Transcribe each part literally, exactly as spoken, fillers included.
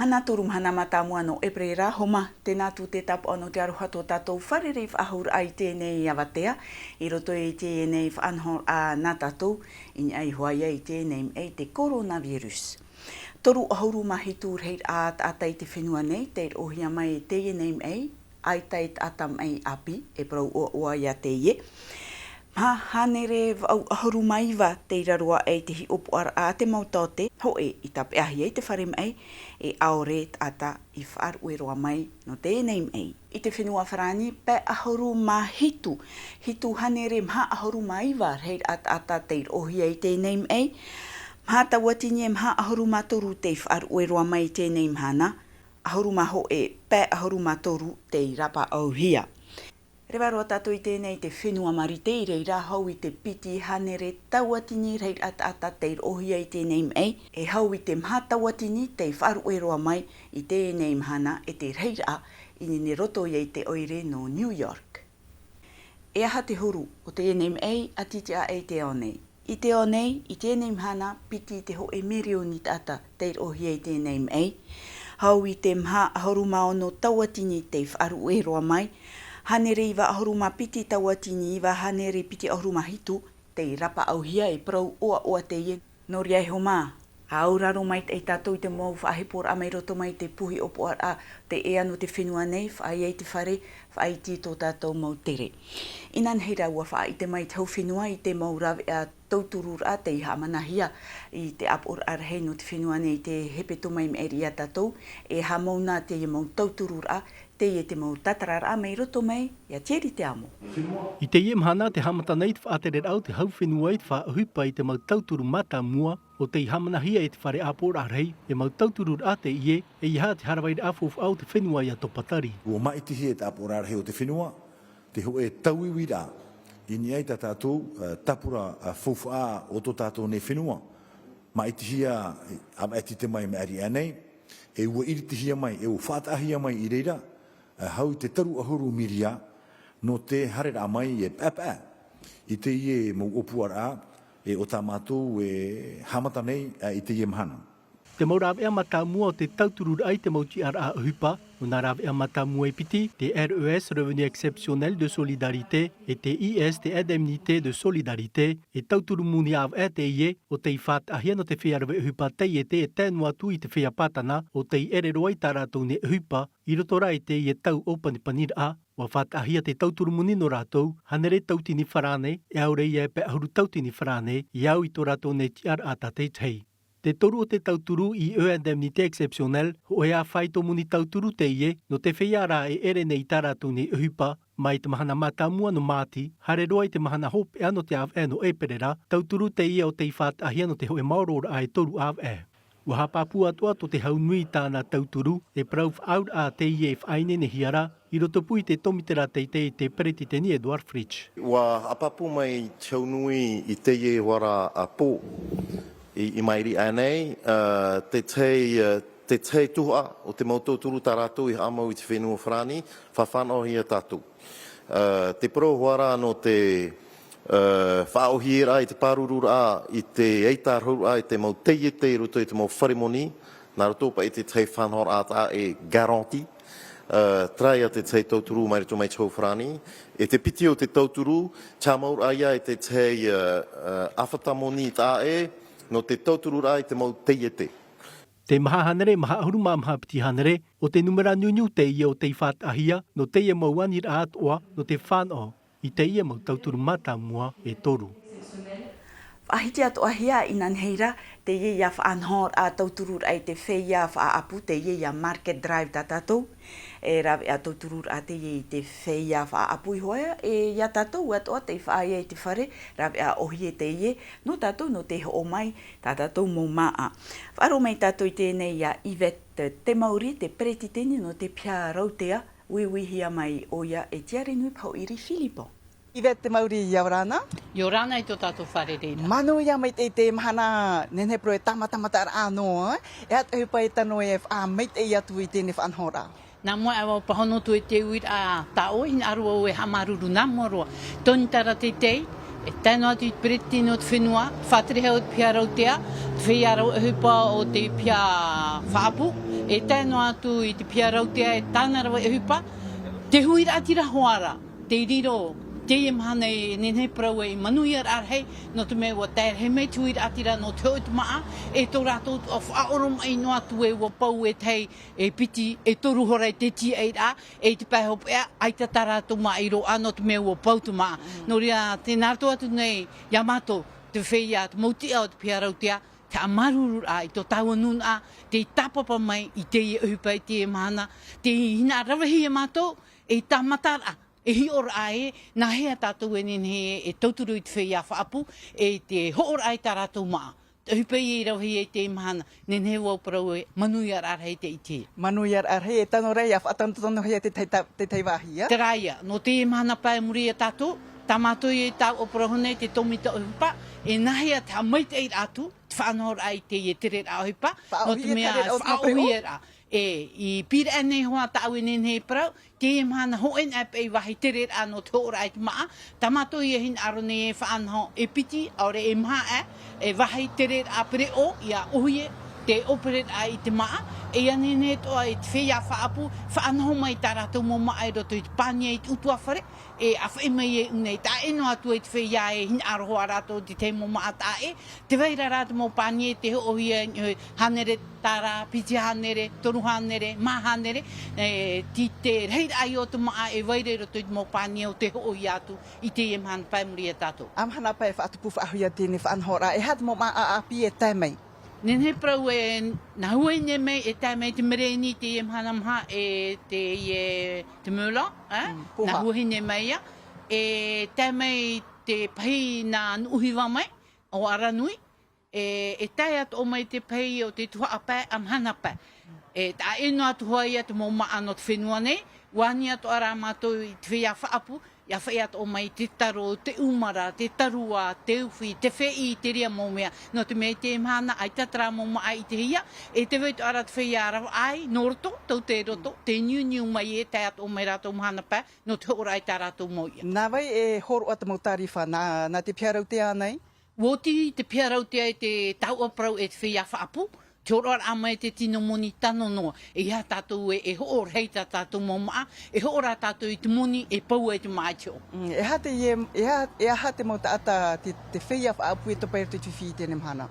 Ana toru mahana mātāmua nō ʻEperēra, homa, tēnā atu te tāpaʻo nō te aroha tō tātou fārerei faʻahou raʻa i teie nei avatea, i roto i teie nei faʻanahoraʻa nā tātou, i niʻa iho ā ia i teie nei maʻi te coronavirus. Toru ʻahuru mā hitu rahiraʻa taʻata i te fenua nei, tei roʻohia mai i teie nei maʻi, ʻaita e taʻata maʻi ʻāpī, e parau ʻoaʻoa ia teie. Maha hānere vaʻu ʻahuru mā iva tei raro aʻe i te hiʻopoʻaraʻa a te mau taote, hōʻē i tāpeʻahia i te fare maʻi, e ʻaore taʻata i faʻaruʻe roa mai nō teie nei maʻi. I te fenua Farāni, pae ʻahuru mā hitu, hitu hānere maha ʻahuru mā iva rahiraʻa taʻata tei roʻohia i teie nei maʻi, maha tauatini e maha ʻahuru mā toru tei faʻaruʻe roa mai i teie nei mahana, ʻahuru mā hōʻē, pae ʻahuru mā toru tei rapaʻauhia. Reva roa tātou i teie nei te fenua Marite, i reira hau i te piti hānere tauatini rahiraʻa taʻata tei roʻohia i teie nei maʻi, e hau i te maha tauatini tei faʻaruʻe roa mai i teie nei mahana e te rahiraʻa i nini roto ia i te ʻoire nō New York. E aha te huru o teie nei maʻi a tītiʻa aʻe i te ao nei? I te ao nei, i teie nei mahana, piti te hōʻē mirioni taʻata tei roʻohia i teie nei maʻi. Hau i te maha ʻahuru mā ono tauatini tei faʻaruʻe roa mai, hānere iva ʻahuru mā piti tauatini iva hānere piti ʻahuru mā hitu tei rapaʻauhia, e parau ʻoaʻoa teie. Nō reira iho mā, ʻa auraro maitaʻi tātou i te mau faʻaheporaʻa mai roto mai i te puhi ʻōpuaraʻa, te ea nō te fenua nei, faʻaea i te fare, faʻaiti tō tātou mau tere. Inanahi rā ʻua faʻaʻite mai te hau fenua i te mau rāveʻa tautururaʻa tei haʻamanahia i te ʻāpoʻoraʻa rahi nō te fenua nei i te hepetoma i maʻiri ia tātou, e haʻamau na teie mau tautururaʻa, teie te mau tātararaʻa mai roto mai ia Thierry Teamo. I teie mahana tē haʻamata nei te faʻatereraʻa o te hau fenua i te faʻaʻohipa i te mau tauturu mātāmua, ʻo tei haʻamanahia e te fare ʻāpoʻoraʻa rahi, e mau tautururaʻa teie, e ʻeiaha te hāraviraʻa faufaʻa o te fenua ia Topatari. ʻUa māʻitihia e te ʻāpoʻoraʻa rahi o te fenua te hōʻē tauiuiraʻa i niʻa i tā tātou, ā, tāpura, ā, faufaʻa o tō tātou nei fenua. Māʻitihia, ā, ʻāvaʻe tite mai i maʻiri aʻe nei, e ʻua iritihia mai, e ʻua faʻataʻahia mai i reira, ā, hau i te toru ʻahuru miria nō te haereraʻa mai e paʻepaʻe i teie mau ʻōpuaraʻa, e ʻo tā mātou e haʻamata nei, ā, i teie mahana. Te mau rāveʻa mātāmua o te tautururaʻa i te mau tiʻaraʻa ʻohipa, ʻo nā rāveʻa mātāmua e piti, te R E S, Revenu Exceptionnel de Solidarité, e te I S, te Indemnité de Solidarité, e tauturu moni ʻāvaʻe teie, ʻo tei faʻataʻahia nō te feiā rave ʻohipa taiete e tae noa atu i te feiā pātana, ʻo tei ʻere roa i tā rātou nei ʻohipa, i roto rā i teie tau ʻōpanipaniraʻa, ʻua faʻataʻahia te tauturu moni nō rātou, hānere tauatini farāne, e ʻaore ia e pae ʻahuru tauatini farāne, i au i tō rātou nei tiʻaraʻa tātaitahi. Te toru o te tauturu i E Indemnité Exceptionnelle, hōʻē ā faito moni tauturu teie, nō te feiā rā e ʻere nei i tā rātou nei ʻohipa, mai te mahana mātāmua nō Māti, haere roa i te mahana hopeʻa nō te ʻāvaʻe nō ʻEperēra, tauturu teie ʻo tei faʻataʻahia nō te hōʻē maororaʻa e toru ʻāvaʻe. ʻUa haʻapāpū atoʻa tō te hau nui i tāna tauturu, e parau faʻaauraʻa teie e faʻaineinehia ra, i rotopū i te tōmitera teitei i te Peretiteni Edouard Fritch. ʻUa haʻapāpū mai te hau nui i teie hoʻi ra pō i, i maʻiri aʻe nei, ā, te tahi, ā, te tahi tuhaʻa o te mau tauturu tā rātou i haʻamau i te fenua Farāni, faʻafānaʻohia tātou. Ā, te parau hoʻi ra nō te, ā, faʻaʻōhie ra i te pārururaʻa i te ʻaita roa i te mau taiete i roto i te mau fare moni, nā roto paʻi i te tahi faʻanahoraʻa taʻa ʻē garantie, ā, terā ia te tahi tauturu mai roto mai te hau Farāni, e te piti o te tauturu, te haʻamauraʻa ia i te tahi, ā, ā, ʻāfata moni taʻa ʻē, nō te tautururaʻa i te mau taiete. Te maha hānere maha ʻahuru mā maha piti hānere, ʻo te nūmera niuniu teie ʻo tei faʻataʻahia, nō teie mau aniraʻa atoʻa, nō te fānaʻo i teie mau tauturu mātāmua e toru. Faʻahiti atoʻahia inanahi ra, teie ia faʻanahoraʻa tautururaʻa i te feiā faʻaʻapu, teie ia market drive tā tātou, e rāveʻa tautururaʻa teie i te feiā faʻaʻapu iho ā, e ia tātou atoʻa tei faʻaea i te fare, rāveʻa ʻōhie teie, nō tātou nō te hoʻo mai, tā tātou mau māʻa. Faʻaroʻo mai tātou i teie nei ia Yvette Temauri, te peretiteni nō te piha rautea, uiuihia mai ʻoia e Tiare Nui Pahoʻiri Filipo. Yvette Temauri, ʻia ora na. ʻIa ora na i tō tātou fārereiraʻa. Mānō ia maitaʻi te mahana, nehenehe parau e tāmatamataraʻa noa, e aha te ʻohipa e tano e faʻamaitaʻi atu i teie faʻanahoraʻa? Nā mua, ʻua pāhono atu e te uiraʻa tā ʻoe, hinaʻaro au e haʻamāuruuru nā mua roa. Tō nā taʻata teitei, e tae noa atu i te peretiteni o te fenua, faʻatere hau o te piha rautea, te feiā rave ʻohipa o te piha faʻaʻapu, E tae noa atu i te piha rautea e tāna rave ʻohipa, te huiraʻatira hoʻi ra, tei riro, teie mahana e nehenehe parau e manuiaraʻa rahi, nō te mea ʻua tae rahi mai te huiraʻatira nō te hoʻo i te māʻa, e tō rātou faʻaʻoromaʻi noa atu e ʻua pau e tahi, e piti, e toru hora i te tīaʻiraʻa, e i te pae hopeʻa, ʻaita tā rātou māʻa i roaʻa, nō te mea ʻua pau te māʻa. Mm. Nō reira, tē nā roto atu nei, iā mātou, te feiā, te mau tiʻa o te piha rautea, te haʻamāuruururaʻa i tō tāua nūnaʻa, tei tāpapa mai i teie ʻohipa i teie mahana, tei hinaʻaro ravehia mātou, e tāmataraʻa, e hiʻoraʻa ē, nāhea tātou e nehenehe e tauturu i te feiā faʻaʻapu, e te hoʻoraʻa i tā rātou māʻa. Te ʻohipa ïa i ravehia i teie mahana, nehenehe vau parau e manuiaraʻa rahi te ʻitehia. Manuiaraʻa rahi, e tano ra ïa, faʻatanotanohia te tahi, ta-, te tahi vāhi, ā? Terā ïa, nō teie mahana pae i muri iā tātou, tā mātou ïa i tauturu nei te tōmita ʻohipa, e nāhea te haʻamaitaʻiraʻa atu, te faʻanahoraʻa i teie tereraʻa ʻohipa, nō te mea faʻaʻōhie tereraʻa o te mau pereʻoʻo. E, i pīraʻi nei hoʻi tāʻu e nehenehe e parau, teie mahana hōʻē anaʻe paʻi vāhi tereraʻa nō te hoʻoraʻa i te māʻa, tā mātou ïa hinaʻaro nei e faʻanaho e piti, ʻaore e maha aʻe, e vāhi tereraʻa pereʻoʻo, ʻia ʻōhie te ʻōpereraʻa i te māʻa, e ʻia nehenehe atoʻa e te feiā faʻaʻapu, faʻanaho mai tā rātou mau māʻa i roto i te pānia i te ʻutuāfare, e ʻāfaʻi mai e ʻū nei, taʻa ʻē noa atu e te feiā e hinaʻaro hoʻi rātou i te tahi mau māʻa taʻa ʻē, tē vai ra rā te mau pānia e tē hoʻohia, e, hānere tāra, piti hānere, toru hānere, maha hānere, e, tei te rahiraʻa ïa o te māʻa e vai ra i roto i te mau pānia ʻo tē hoʻohia atu i teie mahana pae i muri iā tātou. ʻA mahana pae e faʻatupu faʻahou ïa teie faʻanahoraʻa, e aha te mau māʻa ʻāpī e tae mai? Nehenehe parau e, nā Huahine mai, e tae mai te mereni, teie mahana maha, e teie, te mola, ā? Mm, nā hūhā. Huahine mai ïa, e tae mai te pahī nā Nuʻuhiva mai, ʻo Aranui, e, e tae atoʻa mai te pahī o te tuhaʻa pae, ʻa mahana pae. E, taʻa ʻē noa atu hoʻi ïa te mau māʻa nō te fenua nei, ʻua ani atoʻa rā mātou i te feiā faʻaʻapu, ʻia ʻāfaʻi atoʻa mai te taro, te ʻumara, te tārua, te ufi, te feʻi, terā mau mea. Nō te mea i teie mahana, ʻaita terā mau māʻa i ʻitehia, e tē vai atoʻa ra te feiā ravaʻai, nō roto, tau te roto, tē niuniu mai e tae atoʻa mai rātou mahana pae, nō te hoʻoraʻa i tā rātou mau iʻa. Nā vai e hōroʻa te mau tārifa, nā, nā te piha rautea ānei? ʻUa oti te piha rautea e te taoʻa parau e te feiā faʻaʻapu, te hōroʻaraʻa mai te tino moni tano noa, e aha tātou e, e hoʻo rahi tā tātou mau māʻa, e hoʻo rā tātou i te moni e pau ai te māʻa i te hoʻo. Mm, e aha te ie-, e aha, e aha te mau taʻata te, te feiā faʻaʻapu e topa i roto i te fifi i teie mahana?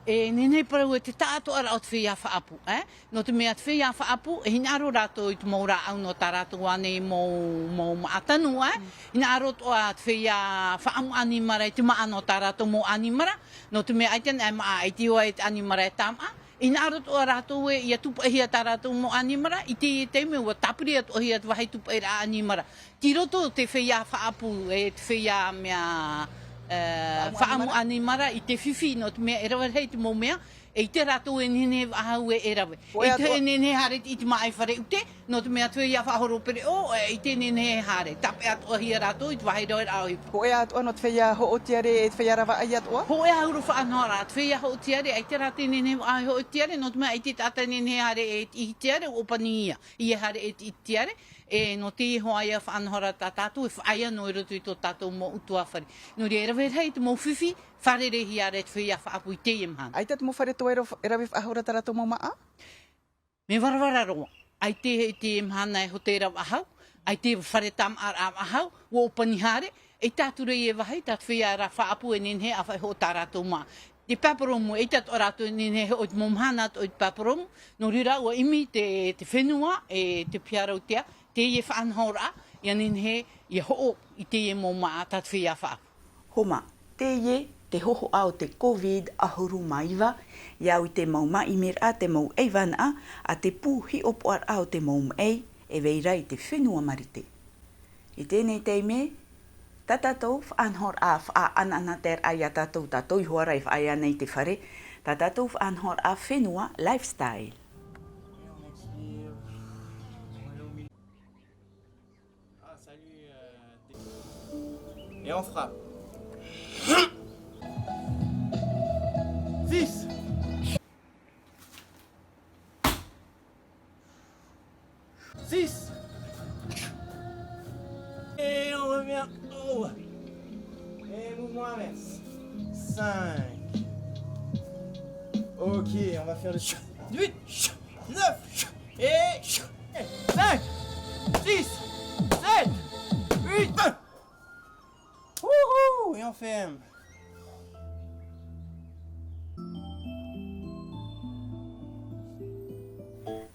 E nehenehe parau e te taʻatoʻaraʻa o te feiā faʻaʻapu, ē? Nō te mea te feiā faʻaʻapu, e hinaʻaro rātou i te mau rāʻau nō tā rātou ānei mau, mau māʻa tanu, ē? Mm. Hinaʻaro atoʻa te feiā faʻaʻamu ʻanimara i te māʻa nō tā rātou mau ʻanimara, nō te mea ʻaita anaʻe māʻa, ʻaita hoʻi te ʻanimara e tāmāʻa. Hinaʻaro atoʻa rātou ē, ʻia tūpaʻihia tā rātou mau ʻanimara, i teie taime ʻua tāpiri atoʻahia te vāhi tūpaʻiraʻa ʻanimara. Tei roto te feiā faʻaʻapu, e te feiā mea, e, faʻaʻamu ʻanimara i te fifi, nō te mea e rave rahi te mau mea, e ʻite rātou e nehenehe faʻahou e, e rave. E ʻite e nehenehe haere i te māʻa i fare ʻute, nō te mea te feiā faʻahoro pereʻoʻo, e ʻite e nehenehe haere. Tāpeʻa atoʻahia rātou i te vāhi raveraʻa ʻohipa. Hōʻē atoʻa nō te feiā hoʻo tiare, e te feiā ravaʻai atoʻa? Hōʻē ʻahuru faʻanahoraʻa, te feiā hoʻo tiare, ʻaita rā te nehenehe faʻahou e hoʻo tiare, nō te mea ʻaita te taʻata e nehenehe haere e te ihi tiare, ʻua ʻōpani ïa, ʻia haere e te ihi tiare, e nō teie hoʻi ïa faʻanahoraʻa tā tātou, e faʻaea noa i roto i tō tātou mau ʻutuāfare. Nō reira, e rave rahi te mau fifi, fārerei-hia ra te feiā faʻaʻapu i teie mahana. ʻAita te mau fare tō ʻoe e rave faʻahou ra tā rātou mau māʻa? Mea varavara roa. ʻAita i teie mahana e hōtēra faʻahou, ʻaita fare tāmāʻaraʻa faʻahou, ʻua ʻōpani haere, ʻaita atu ra e vāhi, tā te feiā faʻaʻapu e nehenehe e ʻāfaʻi hoʻo tā rātou māʻa. Te pae porōmu, ʻaita atoʻa rātou e nehenehe e hoʻo i te mau mahana atoʻa i te pae porōmu, nō reira ʻua ʻimi te, te fenua, e te piha rautea, teie faʻanahoraʻa, ʻia nehenehe, ʻia hoʻo i teie mau māʻa tā te feiā faʻaʻapu. Homa, teie te hōhoʻa o te COVID ʻahuru mā iva, ʻia au i te mau māʻimiraʻa, te mau ʻaivanaʻa, ʻa te pū hiʻopoʻaraʻa o te mau maʻi, e vai ra i te fenua Marite. I teie taime, tā tātou faʻanahoraʻa faʻaʻanaʻanataeraʻa iā tātou, tātou iho ā ra e faʻaea nei i te fare, tā tātou faʻanahoraʻa fenua lifestyle. Et on frappe. Six. Six. Et on revient en haut. Et mouvement inverse. Cinq. Ok, on va faire le huit, neuf. Et cinq, six, sept, huit. Wouhou, et on ferme.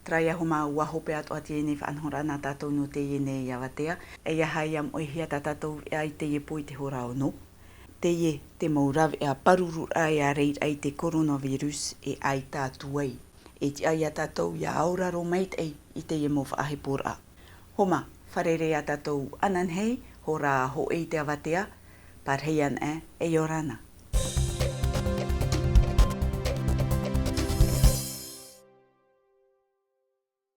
Terā ia Homa, ʻua hope atoʻa teie nei faʻanahoraʻa nā tātou nō teie nei avatea. E aha ia moʻehia tā tātou veʻa i teie pō i te hora ono? Teie te mau raveʻa pārururaʻa e ārairaʻa i te coronavirus e ʻaita atu ai. E tiʻa ia tātou ia auraro maitaʻi i teie mau faʻaheporaʻa. Homa, fārerei ia tātou ananahi, hora hōʻē i te avatea, pārahi ana e, e ʻia ora na.